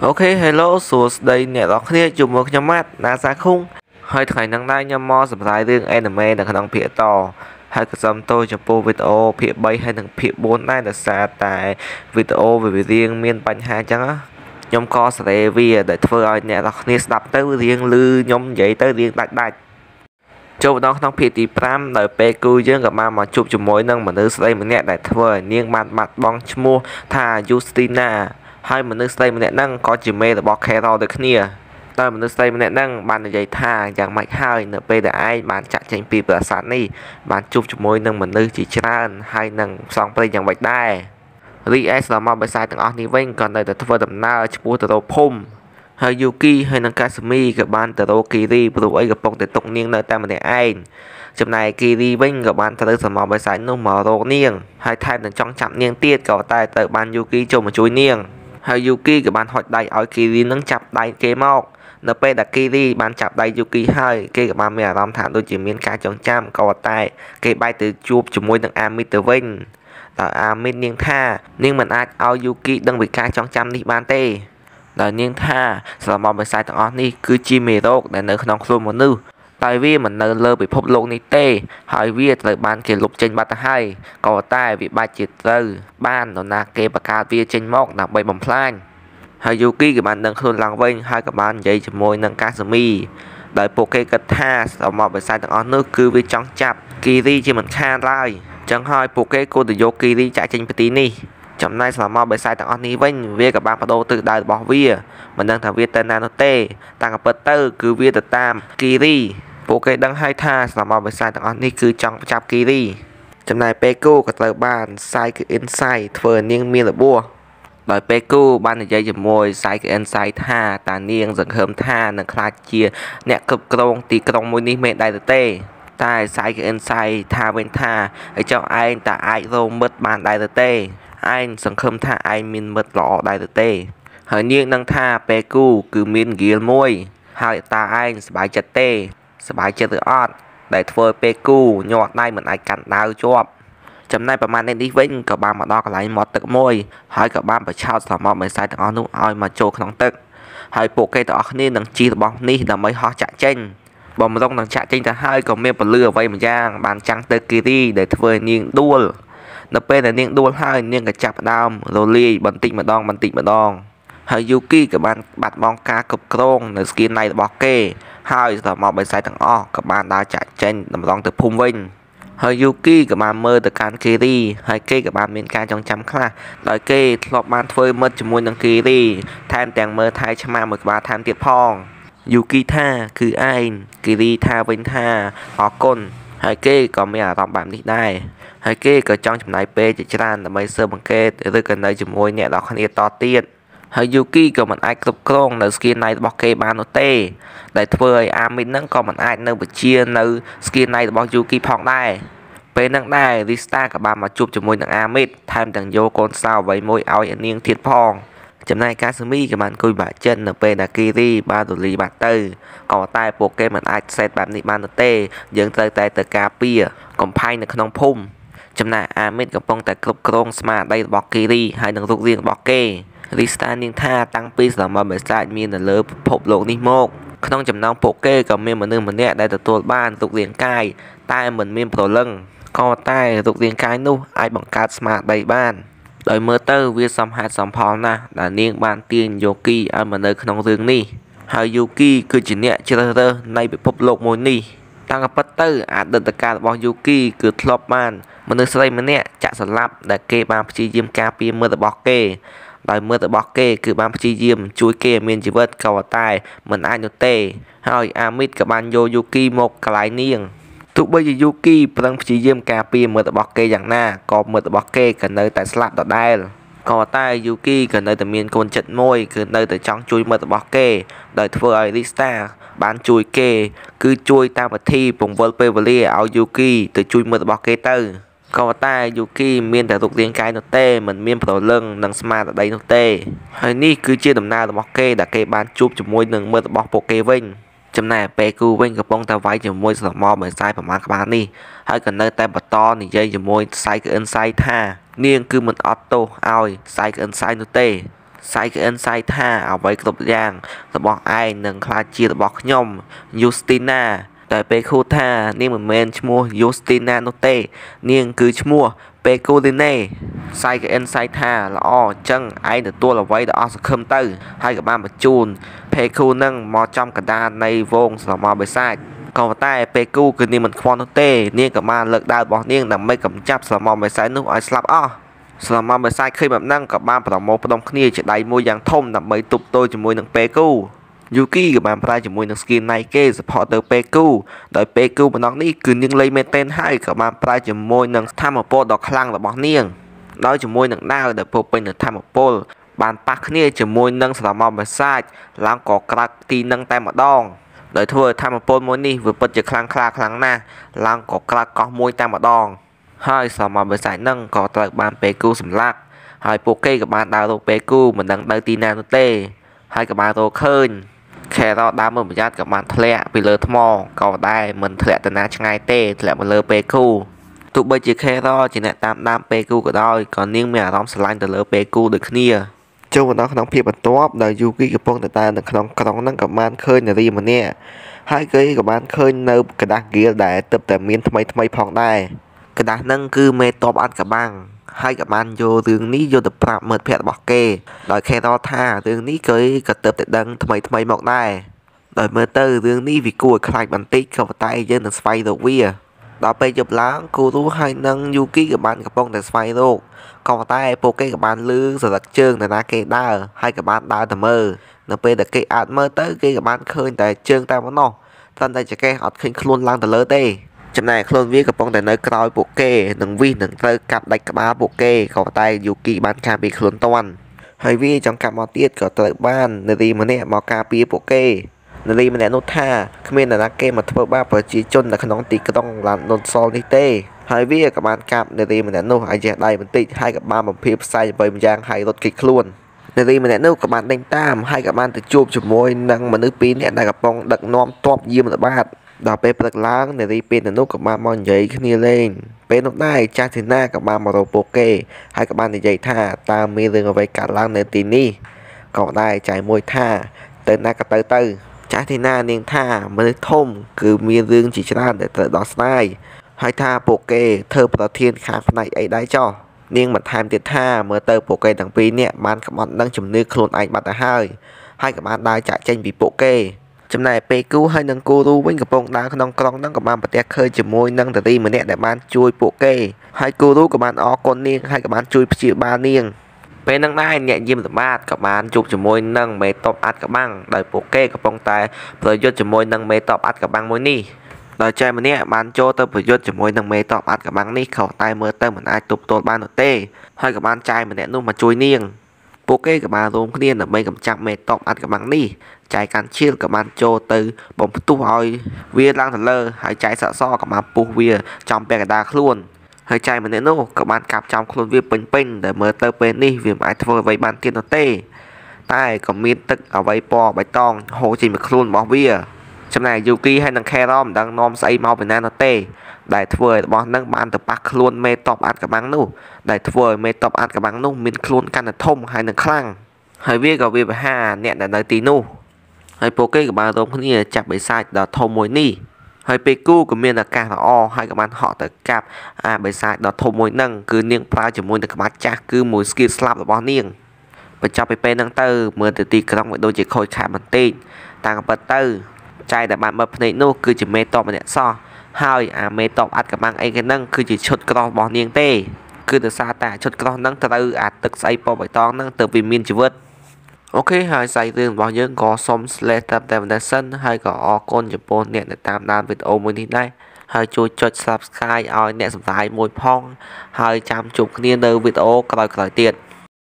OK Hello សួស្តីអ្នកនរគ្នាជាមួយខ្ញុំម៉ាត់ណាសាខុងហើយថ្ងៃហ្នឹងដែរខ្ញុំមកសម្រាយរឿង anime នៅក្នុងភាគតហើយក៏សូមទោសចំពោះវីដេអូភាគ3ហើយនិងភាគ4ដែរដោយសារតែវីដេអូវារៀងមានបញ្ហាអញ្ចឹងខ្ញុំក៏សេរីវាដែលធ្វើឲ្យអ្នកនរគ្នាស្ដាប់ទៅរៀងឮខ្ញុំនិយាយទៅរៀងដាច់ៗចូលដល់ក្នុងភាគទី5ដោយពេលគូយើងក៏បានមកជួបជាមួយនឹងមនុស្សស្រីម្នាក់ដែលធ្វើឲ្យនាងបានបាត់បង់ឈ្មោះថា Justina ហើយមនុស្សស្រីម្នាក់ហ្នឹងក៏ជាមេរបស់ Carol ដូចគ្នាតែមនុស្សស្រីម្នាក់ហ្នឹងបាននិយាយថាយ៉ាងម៉េចហើយនៅពេលដែលឯងបានចាក់ចេញពីប្រាសាទនេះបានជួបជាមួយនឹងមនុស្សជាច្រើនហើយនឹងផ្សងព្រេងយ៉ាងម៉េចដែររីឯស្រមោលបិសាចទាំងអស់នេះវិញក៏នៅតែធ្វើដំណើរឆ្ពោះទៅរកភូមិហើយយូគីហើយនិងកាស៊ូមីក៏បានទៅរកគីរីព្រោះអីកំពុងតែទុកនាងនៅតែម្នាក់ឯងចំណែកគីរីវិញក៏បានត្រូវស្រមោលបិសាចនោះមករកនាងហើយថែមទាំងចង់ចាប់នាងទៀតក៏តែត្រូវបានយូគីចូលមកជួយនាងហើយយូគីក៏បានហុចដៃឲ្យគីរីនឹងចាប់ដៃគេមកនៅពេលដែលគីរីបានចាប់ដៃយូគីហើយគេក៏បានមានអារម្មណ៍ថាដូចជាមានការចងចាំក៏តែគេបែរទៅជួបជាមួយនឹងអាមីតទៅវិញដោយអាមីតនាងថានាងមិនអាចឲ្យយូគីដឹងពីការចងចាំនេះបានទេដោយនាងថាស្រមោលបិសាចទាំងអស់នេះគឺជាមេរោគដែលនៅក្នុងខ្លួនមនុស្សតែវាមិននៅលើពិភពលោកនេះទេហើយវាត្រូវបានគេលុបចេញបាត់ទៅហើយក៏តែវាបាច់ជាត្រូវបាននរណាគេបង្កើតវាចេញមកដើម្បីបំផ្លាញហើយយូគីក៏បានដឹងខ្លួនឡើងវិញហើយក៏បាននិយាយជាមួយនឹងកាស៊ូមីដោយពួកគេគិតថាស្រមោលបិសាចទាំងអស់នោះគឺវាចង់ចាប់គីរីជាមិនខានឡើយចឹងហើយពួកគេគួរតែយកគីរីចាក់ចេញពីទីនេះចំណែកស្រមោលបិសាចទាំងអស់នេះវិញវាក៏បានបដូរទិសដៅរបស់វាមិនដឹងថាវាទៅណានោះទេតាមក៏ពិតទៅគឺវាទៅតាមគីរីពួកគេដឹងហើយថាស្រមោលបិសាចទាំងអស់នេះគឺចង់ចាប់គីរីចំណែកពេលគូក៏ត្រូវបានសាយគឺអ៊ិនសៃធ្វើនាងមានរបួសដោយពេលគូបាននិយាយជាមួយសាយគឺអ៊ិនសៃថាតានាងសង្ឃឹមថានឹងក្លាយជាអ្នកគ្រប់គ្រងទីក្រុងមួយនេះមែនដែរទេតែសាយគឺអ៊ិនសៃថាវិញថាឲ្យចុះឯងតើអាចរកមិត្តបានដែរទេឯងសង្ឃឹមថាឯងមានមិត្តល្អដែរទេហើយនាងនឹងថាពេលគូគឺមានហ្គៀលមួយហើយតាឯងសប្បាយចិត្តទេសប្បាយចិត្តឬអត់ដែលធ្វើពេលគូញាត់ដៃមិនអាចកាន់ដាវជាប់ចំណែកប្រមាណនេះវិញក៏បានមកដល់កន្លែងមាត់ទឹកមួយហើយក៏បានប្រឆោតស្រមោលបិសាចទាំងអស់នោះឲ្យមកចូលក្នុងទឹកហើយពួកគេទាំងអស់គ្នានឹងជិះរបស់នេះដើម្បីហោះចាក់ចេញបំរុងនឹងចាក់ចេញទៅហើយក៏មានពលឺអ្វីម្យ៉ាងបានចាំងទៅគីរីដែលធ្វើឲ្យនាងដួលនៅពេលដែលនាងដួលហើយនាងក៏ចាប់ផ្ដើមរលាយបន្តិចម្ដងបន្តិចម្ដងហើយយូគីក៏បានបាត់បង់ការគ្រប់គ្រងនៅស្គីណៃរបស់គេហើយស្រមោលបិសាចទាំងអស់ក៏បានដើរចាក់ចេញតម្រង់ទៅភូមិវិញហើយយូគីក៏បានមើលទៅកាន់គីរីហើយគេក៏បានមានការចងចាំខ្លះដោយគេធ្លាប់បានធ្វើមិត្តជាមួយនឹងគីរីថែមទាំងមើលថែឆ្មាមួយក្បាលថែមទៀតផងយូគីថាគឺឯងគីរីថាវិញថាអរគុណហើយគេក៏មានអារម្មណ៍បែបនេះដែរហើយគេក៏ចង់ចំណាយពេលជាច្រើនដើម្បីស៊ើបអង្កេតឬក៏នៅជាមួយអ្នកនរគ្នាតទៀតហើយយូគីក៏មិនអាចគ្រប់គ្រងនៅស្គីណៃរបស់គេបាននោះទេដែលធ្វើឲ្យអាមីតហ្នឹងក៏មិនអាចនៅបញ្ជានៅស្គីណៃរបស់យូគីផងដែរពេលហ្នឹងដែររីស្តាក៏បានមកជួបជាមួយនឹងអាមីតថែមទាំងយកកូនសោអ្វីមួយឲ្យនាងទៀតផងចំណែកកាស៊ូមីក៏បានគួយបាក់ចិត្តនៅពេលដែលគីរីបានរលីបាត់ទៅក៏តែពួកគេមិនអាចសេតបែបនេះបាននោះទេយើងត្រូវតែទៅការពារកំផែងនៅក្នុងភូមិចំណែកអាមីតកំពុងតែគ្រប់គ្រងស្មារតីរបស់គីរីហើយនឹងរូបរាងរបស់គេរីស្តានាងថាតាំងពីស្រមោលបិសាចមាននៅលើពិភពលោកនេះមកក្នុងចំណោមពួកគេក៏មានមនុស្សម្នាក់ដែលទទួលបានរូបរាងកាយតែមិនមានព្រលឹងក៏តែរូបរាងកាយនោះអាចបង្កើតស្មារតីបានដោយមើលទៅវាសមហេតុសមផលណាស់ដែលនាងបានទាញយូគីឲ្យមកនៅក្នុងរឿងនេះហើយយូគីគឺជាអ្នកជ្រើសរើសនៃពិភពលោកមួយនេះតាំងពិតទៅអតីតកាលរបស់យូគីគឺធ្លាប់បានមនុស្សស្រីម្នាក់ចាក់សម្លាប់ដែលគេបានព្យាយាមការពារមិត្តរបស់គេដោយមិត្តរបស់គេគឺបានព្យាយាមជួយគេឲ្យមានជីវិតក៏តែមិនអាចនោះទេហើយអាមីតក៏បានយកយូគីមកកន្លែងនាងទោះបីជាយូគីប្រឹងព្យាយាមការពារមិត្តរបស់គេយ៉ាងណាក៏មិត្តរបស់គេក៏នៅតែស្លាប់ដដែលក៏តែយូគីក៏នៅតែមានកូនចិត្តមួយគឺនៅតែចង់ជួយមិត្តរបស់គេដោយធ្វើឲ្យរីស្តាបានជួយគេគឺជួយតាមវិធីពង្វិលពេលវេលាឲ្យយូគីទៅជួយមិត្តរបស់គេទៅក៏តែយូគីមានតែរូបរាងកាយនោះទេមិនមានព្រលឹងនិងស្មារតីនោះទេហើយនេះគឺជាដំណើររបស់គេដែលគេបានជួបជាមួយនឹងមិត្តរបស់ពួកគេវិញចំណែកពេលគូវិញកំពុងតែវាយជាមួយស្រមោលបិសាចប្រមាណក្បាលនេះហើយក៏នៅតែបន្តនិយាយជាមួយសៃគឺអ៊ិនសៃថានាងគឺមិនអត់ទោសឲ្យសៃគឺអ៊ិនសៃនោះទេ សៃកអិនសៃថាអ្វីគ្រប់យ៉ាងរបស់ឯងនឹងក្លាយជារបស់ខ្ញុំយូស្ទីណាតែពេលគូថានាងមិនមែនឈ្មោះយូស្ទីណានោះទេនាងគឺឈ្មោះពេគូលីណេសៃកអិនសៃថាល្អអញ្ចឹងឯងទទួលអ្វីដែលអស់សង្ឃឹមទៅហើយក៏បានបញ្ជូនភេគូនឹងមកចំកណ្ដាលនៃវងស្រមោលបិសាចក៏ប៉ុន្តែពេលគូគឺនាងមិនខ្វល់នោះទេនាងក៏បានលើកដាវរបស់នាងដើម្បីកម្ចាត់ស្រមោលបិសាចនោះឲ្យស្លាប់អស់ស្រមោលបិសាចឃើញបែបហ្នឹងក៏បានប្រមូលផ្ដុំគ្នាជាដៃមួយយ៉ាងធំដើម្បីទប់ទល់ជាមួយនឹងពេលគូយូគីក៏បានប្រើជាមួយនឹង skin Nike support ទៅពេលគូដោយពេលគូម្ដងនេះគឺនាងលេងមែនទែនហើយក៏បានប្រើជាមួយនឹងធម្មពលដ៏ខ្លាំងរបស់នាងដោយជាមួយនឹងដាវដែលពោពេញនឹងធម្មពលបានប៉ះគ្នាជាមួយនឹងស្រមោលបិសាចឡើងក៏ក្រាក់ទីនឹងតែម្ដងដោយធ្វើឲ្យធម្មពលមួយនេះវាពិតជាខ្លាំងក្លាខ្លាំងណាស់ឡើងក៏ក្រាក់កោះមួយតែម្ដងហើយស្រមោលបិសាចនឹងក៏ត្រូវបានពេលគូសម្លាប់ហើយពួកគេក៏បានដើររកពេលគូមិនដឹងទៅទីណានោះទេហើយក៏បានរកឃើញខេរ៉ដើមមួយប្រយ័ត្នក៏បានធ្លាក់ពីលើថ្មក៏ដែរមិនធ្លាក់ទៅណាឆ្ងាយទេធ្លាក់មកលើពេលគូទោះបីជាខេរ៉ជាអ្នកតាមដានពេលគូក៏ដោយក៏នាងមានអារម្មណ៍ស្រឡាញ់ទៅលើពេលគូដូចគ្នាចូលមកដល់ក្នុងភាពបន្ទាប់ដោយយូគីកំពុងតែដើរនៅក្នុងក្រុងហ្នឹងក៏បានឃើញនារីម្នាក់ហើយគេក៏បានឃើញនៅกระดาษហ្គៀលដែលទើបតែមានថ្មីថ្មីផងដែរกระดาษហ្នឹងគឺមេតបអាត់កបាំងហើយក៏បានយករឿងនេះយកទៅប្រាប់មិត្តភ័ក្តិរបស់គេដោយខេរ៉ថារឿងនេះគេក៏ទើបតែដឹងថ្មីថ្មីមកដែរដោយមើលទៅរឿងនេះវាគួរឲ្យខ្លាចបន្តិចក៏ប៉ុន្តែយើងនឹងស្វែងរកវាដល់ពេលយប់ឡើងគូរូហើយនឹងយូគីក៏បានកំពុងតែស្វែងរកក៏ប៉ុន្តែពួកគេក៏បានលឺសរឹកជើងនរណាគេដើរហើយក៏បានដើរទៅមើលនៅពេលដែលគេអាចមើលទៅគេក៏បានឃើញតែជើងតែប៉ុណ្ណោះត្រឹមតែចកេះអត់ឃើញខ្លួនឡើងទៅលើទេចំណែកខ្លួនវាកំពុងតែនៅក្រោយពួកគេនឹងវិសនឹងត្រូវកាប់ដាច់ក្បាលពួកគេក៏ប៉ុន្តែយូគីបានការពារខ្លួនតាន់ហើយវាចង់កាប់មកទៀតក៏ត្រូវបាននារីម្នាក់មកការពារពួកគេនារីម្នាក់នោះថាគ្មាននរណាគេមកធ្វើបាបប្រជាជននៅក្នុងទីក្រុងឡានដុនសលនេះទេហើយវាក៏បានកាប់នារីម្នាក់នោះឲ្យយះដៃបន្តិចហើយក៏បានបំភាផ្សាយអ្វីម្យ៉ាងហើយរត់គេចខ្លួននារីម្នាក់នោះក៏បានដេញតាមហើយក៏បានទៅជួបជាមួយនឹងមនុស្សពីរនាក់ដែលកំពុងដឹកនាំទ័ពយាមល្បាតដល់ពេលព្រឹកឡើងនារីពេលនោះក៏បានមកនិយាយគ្នាលេងពេលនោះដែរចាស់ធីណាក៏បានមករកពួកគេហើយក៏បាននិយាយថាតើមានរឿងអ្វីកើតឡើងនៅទីនេះក៏ដែរចៃមួយថាទៅណាក៏ទៅទៅចាស់ធីណានាងថាមនុស្សធំគឺមានរឿងជាច្រើនដែលត្រូវដោះស្រាយហើយថាពួកគេធ្វើប្រធានខាងផ្នែកអីដែរចោះនាងបន្ថែមទៀតថាមើលទៅពួកគេទាំងពីរនាក់បានក្បត់នឹងជំនឿខ្លួនឯងបាត់ទៅហើយហើយក៏បានដើរចាក់ចេញពីពួកគេចំណែកពេលគូហើយនឹងគូរូវិញកំពុងដើរក្នុងក្រុងហ្នឹងក៏បានប្រទះឃើញជាមួយនឹងតារីម្នាក់ដែលបានជួយពួកគេហើយគូរូក៏បានអរគុណនាងហើយក៏បានជួយព្យាបាលនាងពេលហ្នឹងដែរអ្នកយាមល្បាតក៏បានជួបជាមួយនឹងមេតបអាត់កបាំងដោយពួកគេកំពុងតែប្រយុទ្ធជាមួយនឹងមេតបអាត់កបាំងមួយនេះដោយចែម្នាក់បានចូលទៅប្រយុទ្ធជាមួយនឹងមេតបអាត់កបាំងនេះក៏តែមើលទៅមិនអាចទប់ទល់បាននោះទេហើយក៏បានចែម្នាក់នោះមកជួយនាងពួកគេក៏បានរួមគ្នាដើម្បីកម្ចាត់មេតបអាត់កបាំងនេះចែកាន់ឈៀលក៏បានចូលទៅបំផ្ទុះឲ្យវាឡើងទៅលើហើយចែស័កសក៏បានពុះវាចំពាក់កណ្ដាលខ្លួនហើយចែម្នាក់នោះក៏បានកាប់ចំខ្លួនវាពេញពេញដែលមើលទៅពេលនេះវាមិនអាចធ្វើអ្វីបានទៀតនោះទេតែក៏មានទឹកអ្វីពណ៌បៃតងហូរចេញពីខ្លួនរបស់វាចំណែកយូគីហើយនិងខេរ៉មិនដឹងនាំស្អីមកពីណានោះទេដែលធ្វើឲ្យរបស់នឹងបានទៅប៉ះខ្លួនមេតបអាត់កបាំងនោះដែលធ្វើឲ្យមេតបអាត់កបាំងនោះមានខ្លួនកាន់តែធំហើយនឹងខ្លាំងហើយវាក៏វាបហាអ្នកដែលនៅទីនោះហើយពួកគេក៏បានរួមគ្នាចាប់បិសាចដ៏ធំមួយនេះហើយពេលគូក៏មានឱកាសល្អហើយក៏បានហក់ទៅកាប់អាបិសាចដ៏ធំមួយហ្នឹងគឺនាងប្រើជាមួយនឹងក្បាច់ចាស់គឺមួយស្គីស្លាប់របស់នាងបញ្ចប់ពីពេលហ្នឹងទៅមើលទៅទីក្រុងវាដូចជាខូចខាតបន្តិចតាមពិតទៅចែដែលបានមើលភ្នែកនោះគឺជាមេតបម្នាក់សោះហើយអាមេតបអាត់កបាំងអីគេហ្នឹងគឺជាឈុតក្រោះរបស់នាងទេគឺដោយសារតែឈុតក្រោះហ្នឹងត្រូវអាទឹកស្អីពណ៌បៃតងហ្នឹងទៅវាមានជីវិតអូខេហើយសាច់រឿងរបស់យើងក៏សុំ slash តាមតែម្ដងសិនហើយក៏អរគុណចំពោះអ្នកដែលតាមដានវីដេអូមួយនេះដែរហើយជួយចុច Subscribe ឲ្យអ្នកសម្រាយមួយផងហើយចាំជួបគ្នានៅវីដេអូក្រោយៗទៀត។